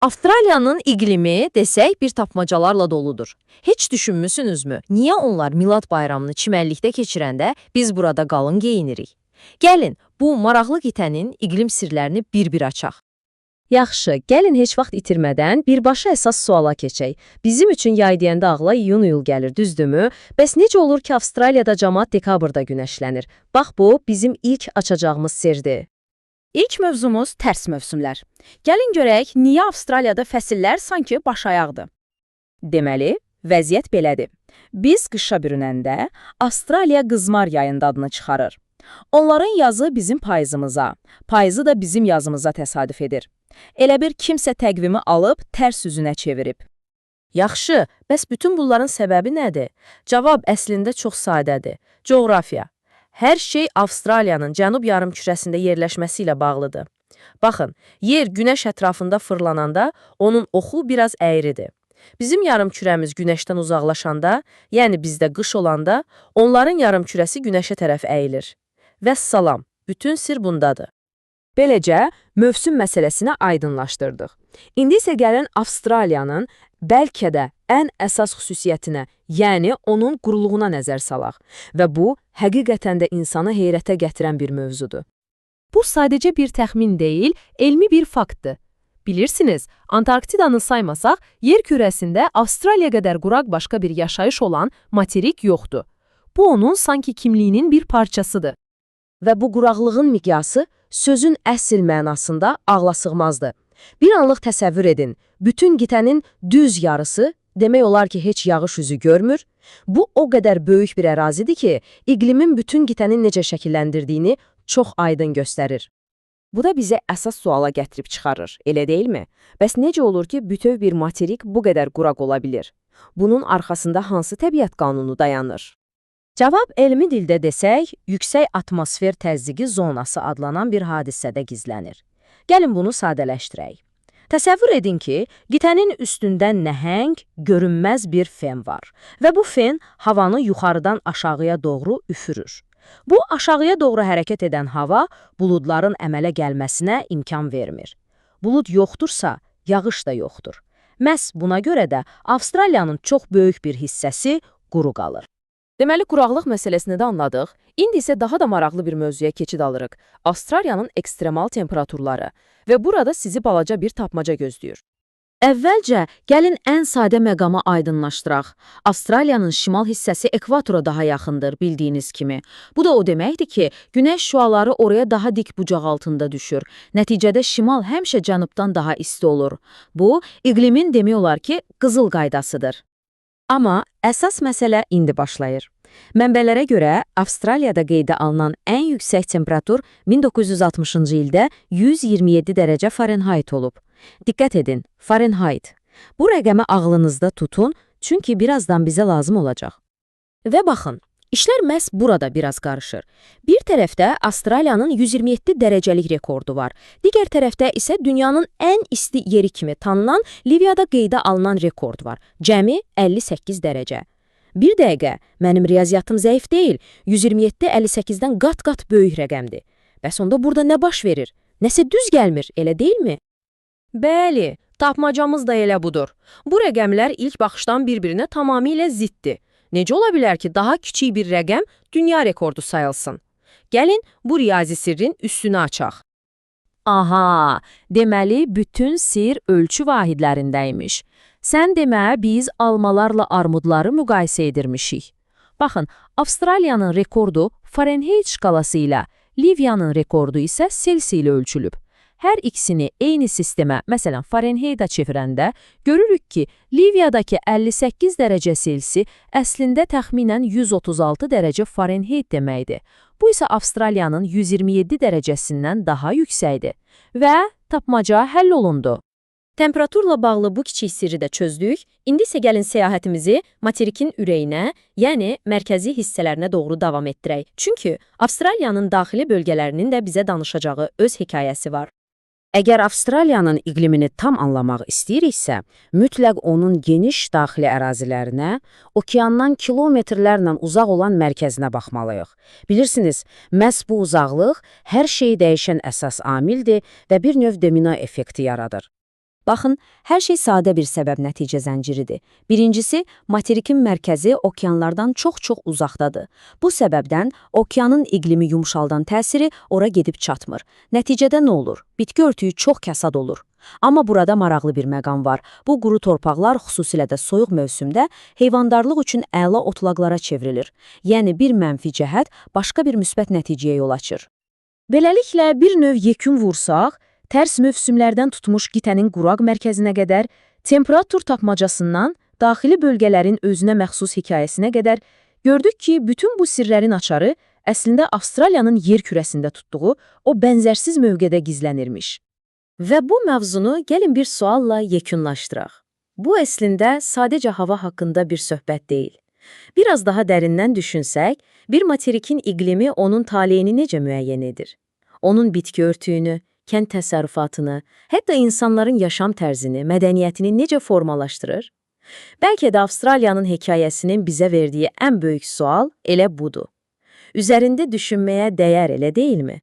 Avstraliyanın iqlimi desək bir tapmacalarla doludur. Heç düşünmüsünüzmü? Niyə onlar Milad bayramını çimərlikdə keçirəndə biz burada qalın geyinirik? Gəlin, bu maraqlı qitənin iqlim sirlərini bir-bir açaq. Yaxşı, gəlin heç vaxt itirmədən birbaşa əsas suala keçək. Bizim üçün yay deyəndə ağla iyun-iyul gəlir, düzdürmü? Bəs necə olur ki, Avstraliyada camaat dekabrda günəşlənir? Bax bu, bizim ilk açacağımız sirdir. İlk mövzumuz tərs mövsümlər. Gəlin görək, niyə Avstraliyada fəsillər sanki başayaqdır? Deməli, vəziyyət belədir. Biz qışa bürünəndə Avstraliya qızmar yayında adını çıxarır. Onların yazı bizim payızımıza, payızı da bizim yazımıza təsadüf edir. Elə bir kimsə təqvimi alıb tərs üzünə çevirib. Yaxşı, bəs bütün bunların səbəbi nədir? Cavab əslində çox sadədir. Coğrafiya. Hər şey Avstraliyanın cənub yarımkürəsində yerləşməsi ilə bağlıdır. Baxın, yer günəş ətrafında fırlananda onun oxu biraz əyridir. Bizim yarımkürəmiz günəşdən uzaqlaşanda, yəni bizdə qış olanda, onların yarımkürəsi günəşə tərəf əyilir. Vəssalam, bütün sir bundadır. Beləcə, mövsüm məsələsini aydınlaşdırdıq. İndi isə gəlin Avstraliyanın bəlkə də ən əsas xüsusiyyətinə, yəni onun quruluğuna nəzər salaq. Və bu, həqiqətən də insanı heyrətə gətirən bir mövzudur. Bu sadəcə bir təxmin deyil, elmi bir faktdır. Bilirsiniz, Antarktidanı saymasaq, yer kürəsində Avstraliya qədər quraq başqa bir yaşayış olan materik yoxdur. Bu onun sanki kimliyinin bir parçasıdır. Və bu quraqlığın miqyası sözün əsl mənasında ağlasığmazdı. Bir anlıq təsəvvür edin, bütün qitənin düz yarısı demək olar ki, heç yağış üzü görmür. Bu o qədər böyük bir ərazidir ki, iqlimin bütün qitənin necə şəkilləndirdiyini çox aydın göstərir. Bu da bizə əsas suala gətirib çıxarır, elə deyilmi? Bəs necə olur ki, bütöv bir materik bu qədər quraq ola bilir? Bunun arxasında hansı təbiət qanunu dayanır? Cavab elmi dildə desək, yüksək atmosfer təzyiqi zonası adlanan bir hadisədə gizlənir. Gəlin bunu sadələşdirək. Təsəvvür edin ki, qitənin üstündə nəhəng, görünməz bir fen var və bu fen havanı yuxarıdan aşağıya doğru üfürür. Bu aşağıya doğru hərəkət edən hava buludların əmələ gəlməsinə imkan vermir. Bulud yoxdursa, yağış da yoxdur. Məhz buna görə də Avstraliyanın çox böyük bir hissəsi quru qalır. Deməli, quraqlıq məsələsini də anladıq. İndi isə daha da maraqlı bir mövzuya keçid alırıq. Avstraliyanın ekstremal temperaturları. Və burada sizi balaca bir tapmaca gözləyir. Əvvəlcə, gəlin ən sadə məqamı aydınlaşdıraq. Avstraliyanın şimal hissəsi ekvatora daha yaxındır, bildiyiniz kimi. Bu da o deməkdir ki, günəş şüaları oraya daha dik bucaq altında düşür. Nəticədə şimal həmişə cənubdan daha isti olur. Bu, iqlimin demək olar ki, qızıl qaydasıdır. Amma əsas məsələ indi başlayır. Mənbələrə görə Avstraliyada qeydə alınan ən yüksək temperatur 1960-cı ildə 127 dərəcə Fahrenheit olub. Diqqət edin, Fahrenheit. Bu rəqəmi ağlınızda tutun, çünki birazdan bizə lazım olacaq. Və baxın, işlər məhz burada biraz qarışır. Bir tərəfdə Avstraliyanın 127 dərəcəlik rekordu var. Digər tərəfdə isə dünyanın ən isti yeri kimi tanınan Liviyada qeydə alınan rekord var. Cəmi 58 dərəcə. Bir dəqiqə, mənim riyaziyyatım zəif deyil. 127 58-dən qat-qat böyük rəqəmdir. Bəs onda burada nə baş verir? Nəsə düz gəlmir, elə deyilmi? Bəli, tapmacamız da elə budur. Bu rəqəmlər ilk baxışdan bir-birinə tamamilə ziddir. Necə ola bilər ki, daha kiçik bir rəqəm dünya rekordu sayılsın? Gəlin, bu riyazi sirrin üstünü açaq. Aha, deməli bütün sir ölçü vahidlərindəymiş. Sən demə biz almalarla armudları müqayisə edirmişik. Baxın, Avstraliyanın rekordu Fahrenheit şkalası ilə, Liviyanın rekordu isə Selsi ilə ölçülüb. Hər ikisini eyni sistemə, məsələn Fahrenheitə çevirəndə görürük ki, Liviyadakı 58 dərəcə Selsi əslində təxminən 136 dərəcə Fahrenheit deməkdir. Bu isə Avstraliyanın 127 dərəcəsindən daha yüksəkdir. Və tapmaca həll olundu. Temperaturla bağlı bu kiçik sirri də çözdük. İndi isə gəlin səyahətimizi materikin ürəyinə, yəni mərkəzi hissələrinə doğru davam etdirək. Çünki Avstraliyanın daxili bölgələrinin də bizə danışacağı öz hekayəsi var. Əgər Avstraliyanın iqlimini tam anlamaq istəyiriksə, mütləq onun geniş daxili ərazilərinə, okeandan kilometrlərlə uzaq olan mərkəzinə baxmalıyıq. Bilirsiniz, məhz bu uzaqlıq hər şeyi dəyişən əsas amildir və bir növ domino effekti yaradır. Baxın, hər şey sadə bir səbəb-nəticə zənciridir. Birincisi, materikin mərkəzi okeanlardan çox-çox uzaqdadır. Bu səbəbdən okeanın iqlimi yumşaldan təsiri ora gedib çatmır. Nəticədə nə olur? Bitki örtüyü çox kəsad olur. Amma burada maraqlı bir məqam var. Bu quru torpaqlar xüsusilə də soyuq mövsümdə heyvandarlıq üçün əla otlaqlara çevrilir. Yəni bir mənfi cəhət başqa bir müsbət nəticəyə yol açır. Beləliklə, bir növ yekun vursaq, tərs mövsümlərdən tutmuş qitənin quraq mərkəzinə qədər, temperatur tapmacasından daxili bölgələrin özünə məxsus hekayəsinə qədər gördük ki, bütün bu sirlərin açarı əslində Avstraliyanın yer kürəsində tutduğu o bənzərsiz mövqedə gizlənirmiş. Və bu mövzunu gəlin bir sualla yekunlaşdıraq. Bu əslində sadəcə hava haqqında bir söhbət deyil. Biraz daha dərindən düşünsək, bir materikin iqlimi onun taleyini necə müəyyən edir? Onun bitki örtüyünü, kənd təsərrüfatını, hətta insanların yaşam tərzini, mədəniyyətini necə formalaşdırır? Bəlkə də Avstraliyanın hekayəsinin bizə verdiyi ən böyük sual elə budur. Üzərində düşünməyə dəyər elə deyilmi?